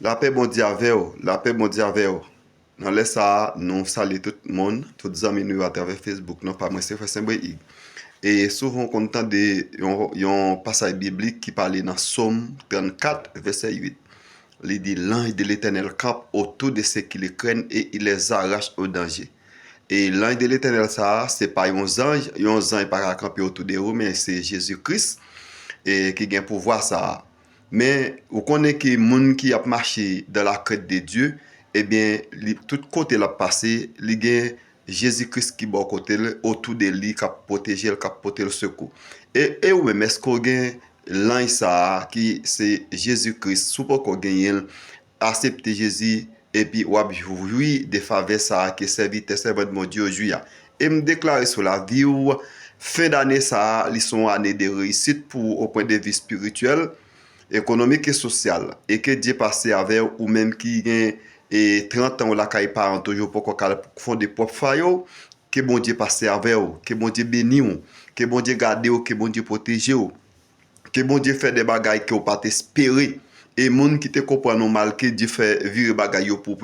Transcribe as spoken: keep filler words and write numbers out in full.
Lapè Bondye avè w, lapè Bondye avè w. Nan lè sa a, nou salye tout moun, tout zanmi nou yo atravè Facebook, non pa mwen se Frè Senbreig. E souvan w konn tande yon, yon pasaj biblik ki pale nan Sòm trannkat, vèsè uit. Li di, L'ange de l'Éternel campe autour de ceux qui le craignent et il les arrache au danger. E l'ange de l'Éternel sa a, se pa yon zanj, yon zanj pa ka kanpe otou de ou, men se Jezi Kris e, ki gen pouvwa sa a. Men, ou konnen ke moun ki ap mache dans la crainte de Dieu, ebyen, li, tout kote l ap pase, li gen Jezi Kris ki bò kote l, otou de li, k ap pwoteje l, k ap pote l sekou. E, e ou menm, èske w gen lanj sa a ki se Jezi Kris? Si w poko genyen l, asepte Jezi, epi w ap jwi de favè sa a ke sèvitè, sèvant Bondye yo jwi a. E m deklare sou lavi w, fen dane sa a, li se yon ane de reyisit pou ou, o pwen de vi espirityèl, ekonomik e sosyal. E ke Dye pase avè w, ou menm ki gen e, trant an w lakay paran toujou poko ka fonde pwòp fwaye w, ke Bondye pase avè w, ke Bondye beni w, ke Bondye gade w, ke Bondye pwoteje w, ke Bondye fè de bagay ke w pa t espere. E moun ki te konprann ou mal, ke Dye fè vire bagay yo pou, pou